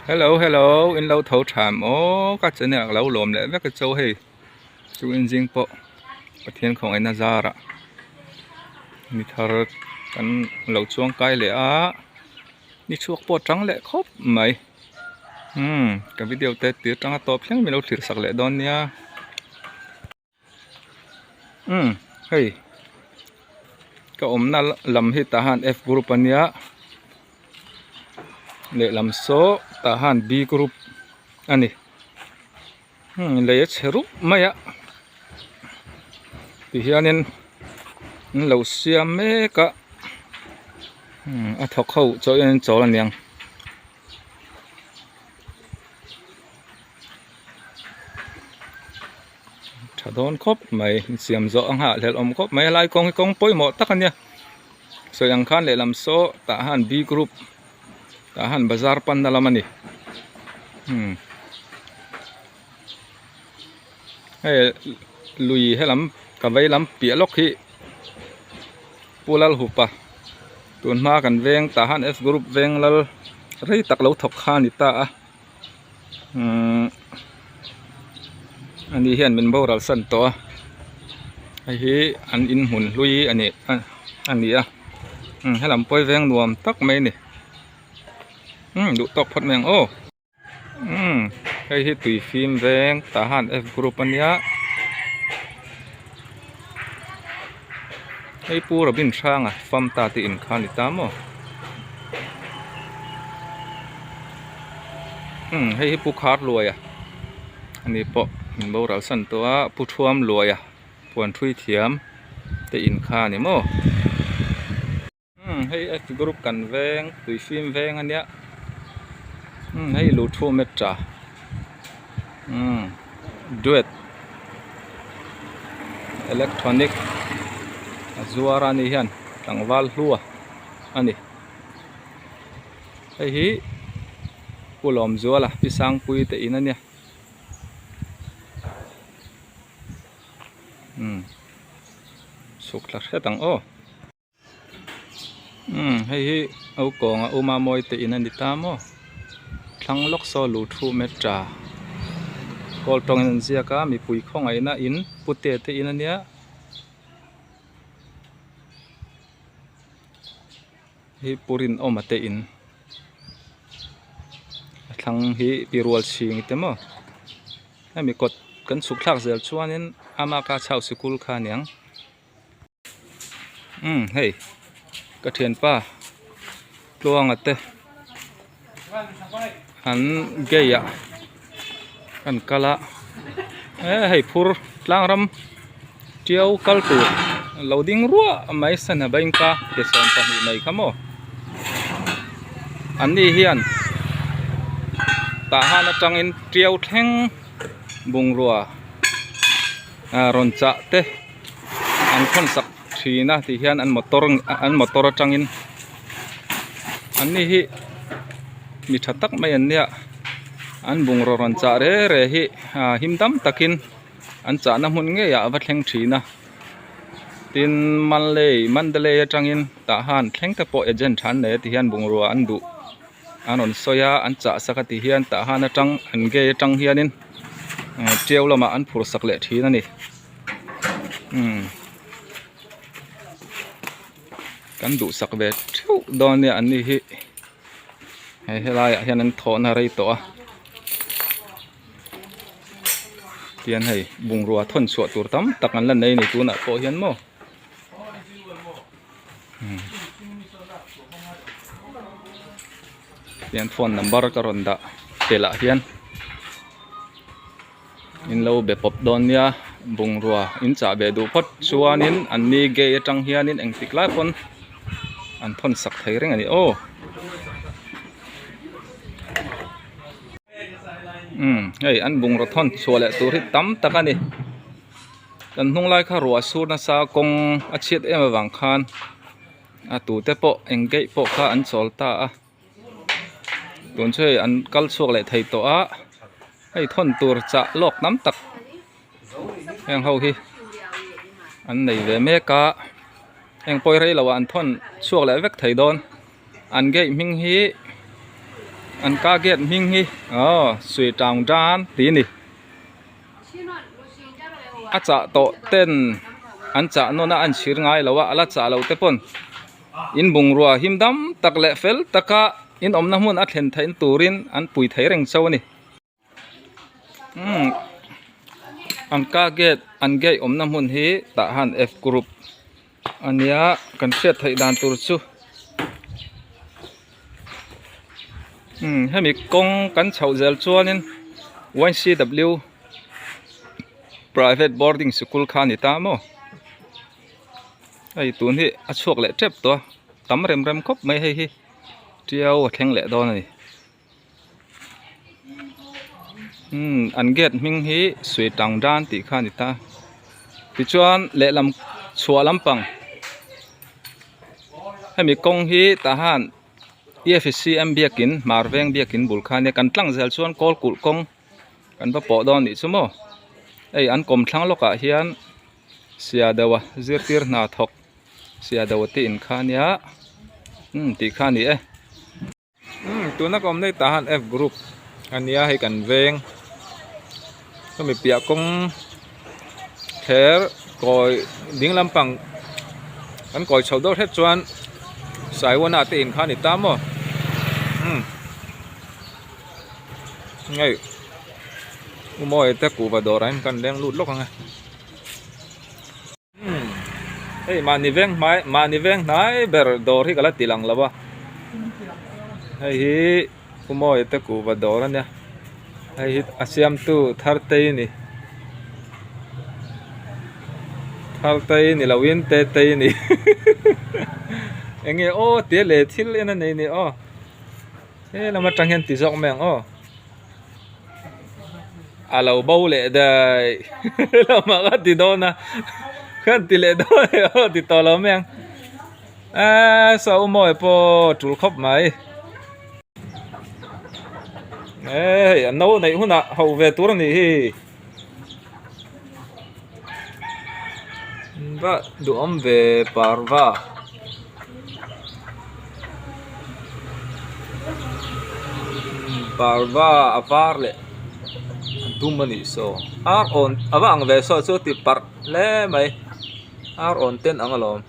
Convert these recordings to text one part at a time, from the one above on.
Hello hello in lo tho tham aw ka channel ah lo lawm leh vek a cho hei chu in zing pawh Pathian khawngaihna zarah mi thar kan lo chuang kai leh a ni chhuak pawh a tang leh khawp mai umm ka video te tir tanga tawp thleng min lo thlir sak leh dawn nia. Umm hei ka awmna lam hi tah hian F group a nia lehlam saw tah hian B group a ni umm lei a chhe rup mai a tihianin an lo siam mek a umm a thawk ho chaw in an chawl aniang. Tha dawn khawp mai insiam zawh a nghahhlelh awm khawp mai helai kawng hi kawng pawimawh tak a nia sawi ang khan lehlam saw tah hian B group tah hian bazar panna lam a ni umm hei lui helam ka vei lam piah lawk hi Pu Lalhupa tun hma kan veng tah hian F group veng lal rei tak lo thawk kha a ni ta a umm ani hian min boral san tawh a hei hi an inhmun hlui a ni a ni a umm helam pawi veng nuam tak mai a ni umm duh tawk phawt mai ang aw. Umm hei hi tui fim veng tah hian F group a nia hei pu Robin Hranga fam ta te in kha a ni ta maw umm hei hi pu Khar Luaia a ni pawh min boral san tawh a pu Thuam Luaia puan thui thiam te in kha a ni maw. Umm hei F group kan veng tui fim veng a nia umm hei lu thu met a umm duet electronic a zuar a ni hian tlangval hlua a ni hei hi Pu Lawmzuala Pi Sangpuii te in a nia umm chhuk thla hret ang aw. Umm hei hi au kawnga uma mawi te in a ni ta maw thlang lawk saw lu thu metra kawl tawngin an ziak a mipui khawngaihna in pute te in a nia hei pu rinawma te in a thlang hi pi rual chhing te maw hemi kawt kan chhuk thlak zel chuanin ama ka chau sikul kha a niang. Umm hei ka thianpa tluanga te an gate ah an kal a e hei phur tlang ram tiau kal tur lo ding ruah mai sana bank a ke 12 nei kha maw an ni hian tah han atangin tiau thleng bungrua rawn chah te. An khawn sak thin a ti hian an motor an motor atangin an ni hi mi tha tak mai an nia an bungraw rawn chah re re hi ah him dam takin an chahna hmun ngei ah a va thleng thin a tin Malay Mandalay atangin tah han thleng te pawh agent tha an nei a ti hian bungrua an duh an rawn sawi a an chah sak a ti hian tah han atang an gate atang hianin tiau lamah an phur sak leh thin a ni. Umm kan duhsak ve theuh dawn nia an ni hi hei helaiah hian an thawhna rei tawh a tian hei bungrua thawn chhuah tur tam tak an la nei a ni tunah pawh hian maw umm tian phone number ka rawn dah tel ah hian. In lo be pawp dawn nia bungrua in chah ve duh phawt chuanin an ni gate atang hianin engtik lai pawn an thawn sak thei reng a ni aw. Umm hei an bungraw thawn chhuah leh tur hi tam tak a ni kan hnung lai kha ruah sur nasa kawng a chhiat em avang khan a tute pawh eng gate pawh kha an chawl ta a. Tun chu hei an kal chhuak leh thei tawh a hei thawn tur chah lawk tam tak heng ho hi an nei ve mek a heng pawi rei loh ah an thawn chhuak leh vek thei dawn an gate hming hi An ka gate hming hi aw sui tang dan tih a ni. A chah tawh ten an chah nawn a an chhir ngai lo a a la chah loh te pawn in bungrua him dam tak leh fel taka in awmna hmun a thlen theih turin an pui thei reng chauh a ni. Umm an ka gate an gate awmna hmun hi tah han F group a nia kan hriat theih dan tur chu umm hemi kawng kan chhoh zel chuanin ycw private boarding sikul kha a ni ta maw hei tun hi a chhuak leh tep tawh a tam rem rem khawp mai hei hi tiau a thleng leh dawn a ni. Umm an gate hming hi sui tang dan tih kha a ni ta tichuan lehlam chhuah lampang hemi kawng hi tah han E F C M biakin hmar veng biakin bul kha ania kan tlang zel chuan kawl kulh kawng kan va pawh dawn anih chu maw hei an kawmthlang lawkah hian sia deuh a zirtir hna thawk sia deuh te in kha ania umm tih kha a ni e. Umm tuna ka awm daih tah hian F group a nia hei kan veng hemi piah kawng thler kawi ding lampang kan kawi chho deuh hret chuan Saiwana te in kha a ni ta maw umm hei u Mawia te kuhva dawrah hian kan leng lut lawk ang e. Hei mahni veng hmai mahni veng hnai ber dawr hi ka la ti lang lo a hei hi Pu Mawia te kuhva dawr a nia hei hi a siamtu Thartei a ni Thartei ni loin Tetei a ni eng nge aw tia leh thil en a nei ni aw he lam atang hian ti zawk mai ang aw. A lo bo leh daih lamah ka ti dawn a khan ti leh dawn e aw ti tawh lo mai ang eee saw mawi pawh tul khawp mai eee hei a no neih hunah ho ve tur a nih hi va duhawm ve parva. Parva a var leh a dum a nih saw ar awn a va ang ve saw chu a ti parh hle mai ar awn ten ang alawm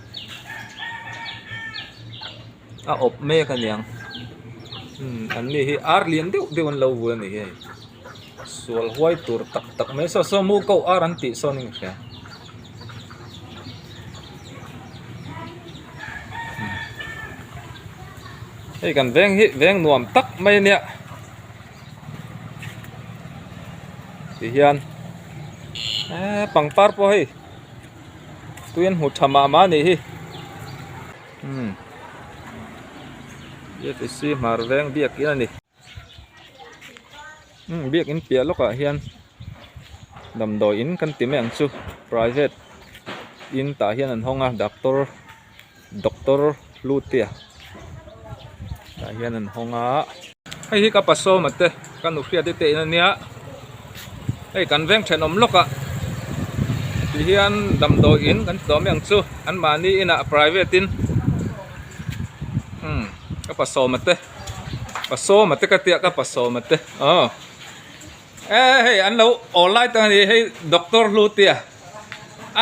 a awp mek a niang umm an ni hi ar lian deuh deuh an lo vul a ni hei sual huai tur tak tak mai saw saw mu koh ar an tih sawn in ka hria. Hei kan veng hi veng nuam tak mai ania ti hian eee pangpar pawh hei tui an hmu tha mah mah anih hi umm F C hmar veng biakin a ni. Umm biakin piah lawkah hian damdawi in kan ti mai ang chu private in tah hian an hawng a doctor doctor Hlutea tah hian an hawng a. Hei hi ka pasawma te ka nu hriat te te in ania hei kan veng thenawm lawkah ti hian damdawi in kan ti tawh mai ang chu anmahni inah private in umm ka pasawma te. Pasawma te ka tia ka pasawma te aw e hei an lo aw lai tak ani hei doctor hlu tia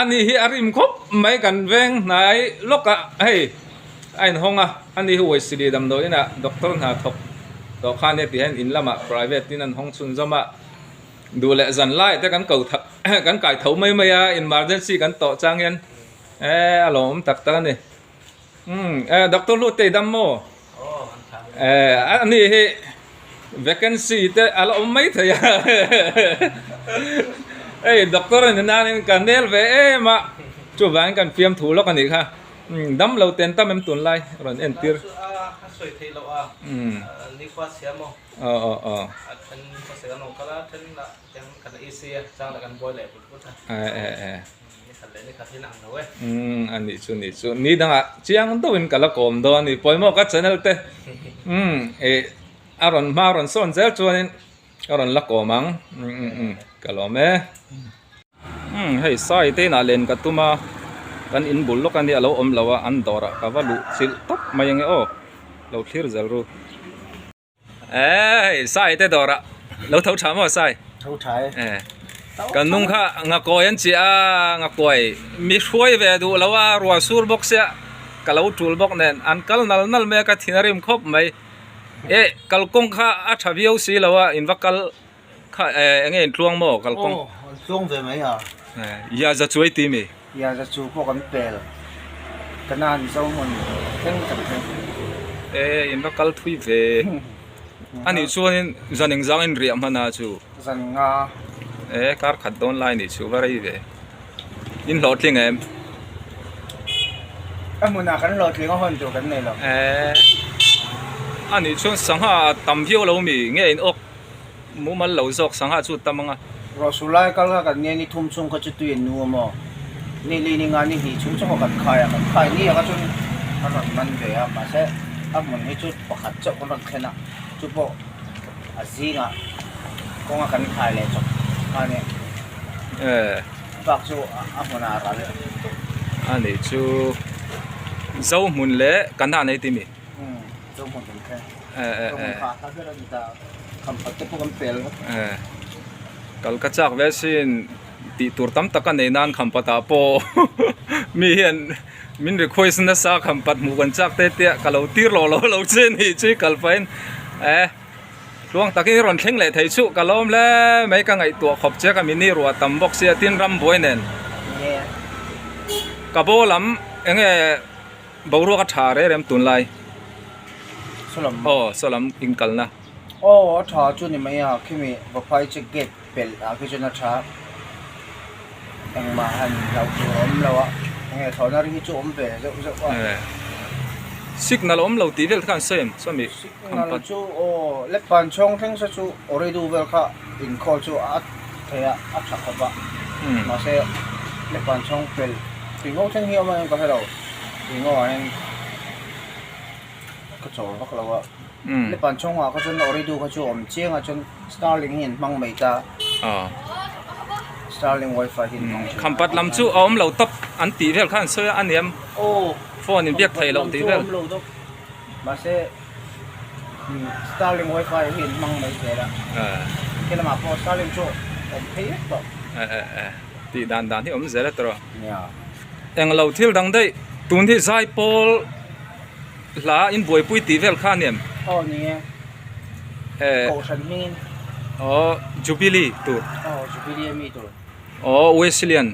ani hi a rim khawp mai kan veng hnai lawk a hei a inhawng a ani hi uaisili damdawi inah doctor hna thawk tawh kha ania tih hian in lamah private in an hawng chhunzawm a duh leh zan lai te kan ko kan kai tho mai mai a emergency kan tawh chang hian e a lawmawm tak tak a ni. Umm eh doctor hlu te i dam maw? Eh ani hi vacancy te a la awm mai thei a hei doctor a ni nanin ka nel ve em a chuvangin kan fiam thu lawk a nih kha umm dam lo ten tam em tunlai rawn entir umm aw aw aw eh eh eh. Umm a nih chu nih chu ni dangah chiang deuhin ka la kawm dawn a ni pawimawh ka channel te umm ih a rawn hma a rawn sawn zel chuanin ka rawn la kawm ang umm umm umm ka lawm e umm hei sai te inah len ka tum a kan in bul lawk a nia a lo awm lo a an dawrah ka va luh chilh tawp mai ange aw lo thlir zel ru. Hei sai te dawrah lo tho tha maw sai? Tho tha e. Eh. Kan nung kha ngakawi an chiah a, ngakawi mi hruai ve duh lo a, ruah sur bawk sia ka lo tul bawk nen an kal nal nal mai a ka thin a rim khawp mai. Eh kalkawng kha a tha viau si lo a, in va kal kha eh enge in tluang maw kalkawng? Aw an tluang ve mai a. Eh ya za chuai ti mi? Ya za chu pawh kan pel kanan zo hmun thleng kan thleng. Eh in va kal thui ve. Anih chuanin zan engzang in riah hman a chu? Zan nga. Eh kar khat dawn lai nih chu va rei ve. In hlawhtling em? A hmunah kan hlawhtling a hawn tur kan nei lo. Eh anih chuan sangha tam viau lo mi nge in awk mumal lo zawk sangha chu tam anga. Rawhsu lai kal kha kan nge ni thum chhung kha chu tui an nu a maw? Ni li ni nga ni hnih chhung chauh kha kan khai a, kan khai ni anga chuan kan rawn man ve a, mahse a hmun hi chu pakhat chauh kan rawn thlen a, chu pawh a zingah kawnga kan khai leh chawp kha a nia. Bak chu a hmunah a ral. A nih chu Zo hmun leh Kanan ei ti mi? Umm Zo hmun kan thleng. Zo hmun kha a hla ber a ni ta. Khampat te pawh kan pel vek. Kal ka chak ve sin tih tur tam tak a nei nan Khampat ah pawh mi hian min request nasa Khampat hmuh kan chak te tia ka lo tir lo lo lo che ni chu i kal pahin eh. Tluang takin i rawn thleng leh thei chuh ka lawm hle mai ka ngaihtuah khawp che ka mini ruah tam bawk sia tin ram buai nen ka bo lam enge boruak a tha reng reng tunlai aw sawlam in kalna. Aw a tha chu ni mai a khimi Vaphai chu gate pelh ah khi chuan a tha engmah han hlauh tur a awm lo a enge thlawhna ri hi chu awm ve zeuh zeuh a. Signal a awm lo tih vel te kha an sawi em chuan mi Signal chu aw lek pan chhawng thleng se chu Ooredoo vel kha inkhawl chu a thei a a tha khawp a mahse lek pan chhawng pel tuingo thleng hi a awm ang em ka hre lo tuingo ah hian ka chawl vak lo a lek pan chhawng ah kha chuan Ooredoo kha chu a awm chiang a chuan Starlink hi an hmang mai ta Starlink wifi hi an hmang thin Khampat lam chu a awm lo tawp an tih vel kha an sawi a aniam phone in biak theih loh tih vel. Mahse Starlink wifi hi an hmang mai zel a, khi lamah pawh Starlink chu awm phei vek tawh. Tih dan dan hi awm zel a tawh. Nia. Englo thil dang daih tun hi Zaipawl hla in buaipui tih vel kha aniam? Aw ni e. Kohhran hmingin. Aw Jubilee tur. Aw Jubilee ami tur. Aw Wesleyan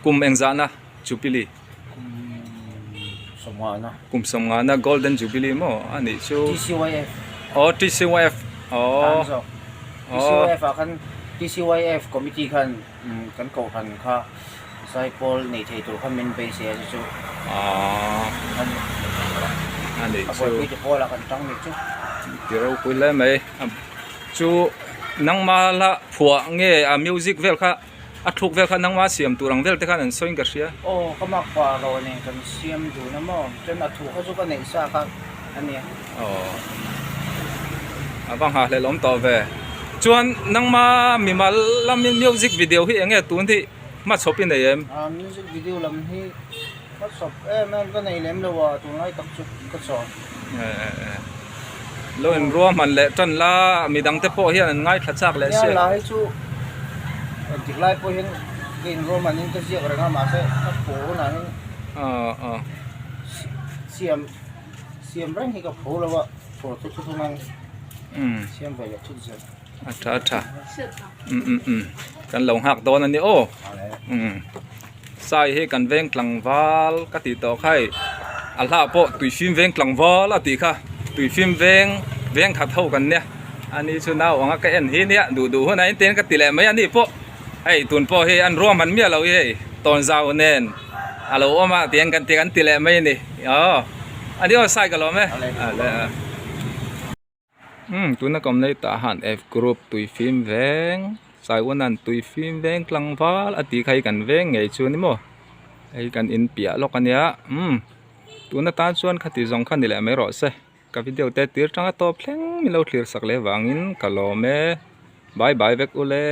kum engzahna Jubilee. Kum sawmngana Golden Jubilee maw a nih chu. TCYF. Aw TCYF aw. Tan zawk. TCYF ah khan TCYF committee khan kan kohhran kha zaipawl nei thei tur khan min beisei a chu chu. Aw. A nih chu. A buaipui te pawl ah kan tang nih chu. Ti ropui hle mai. Chu nangma la phuah nge a music vel kha. A thluk vel kha nangma siam tur ang vel te khan an sawiin ka hria. Aw ka mak pah rawh nen kan siam dun a maw chuan a thu kha chu ka neih sa kha a nia. Aw a va nghahhlelh awm tawh ve. Chuan nangma mimal lamin music video hi enge tun hi hmachhawp i nei em? A music video lam hi hmachhawp em em ka nei lem lo a tunlai tak chu ka chawn. Lo in ruahman leh tan la midang te pawh hian an ngaithla chak leh sia. Nia lai chu engtik lai pawh hian ka in ruahman in ka ziak reng a mahse ka phu hunah hian siam siam reng hi ka phu lo a phur thut thut hunah siam ve leh thut zel. A tha a tha um um um kan lo nghak dawn a ni aw um sai hi kan veng tlangval ka tih tawh kha hei a hla pawh tuifim veng tlangval a tih kha tuifim veng veng khat ho kan nia ani chu nau anga ka en hi nia duh duh hunah engtin ka ti leh mai a ni pawh hei tun pawh hi an ruahman miah lo hi hei tawnzau nen a lo awm a tiang kan ti kan ti leh mai a ni aw a ni aw sai ka lawm e. Umm tuna ka awm lai tah han F group tui fim veng Saiwanan tui fim veng tlangval a tih kha hei kan veng ngei chu a ni maw hei kan in piah lawk a nia umm tuna tan chuan khati zawng kha ni leh mai rawh se ka video te tir tanga tawp thleng min lo thlir sak leh vangin ka lawm e bye bye vek ule.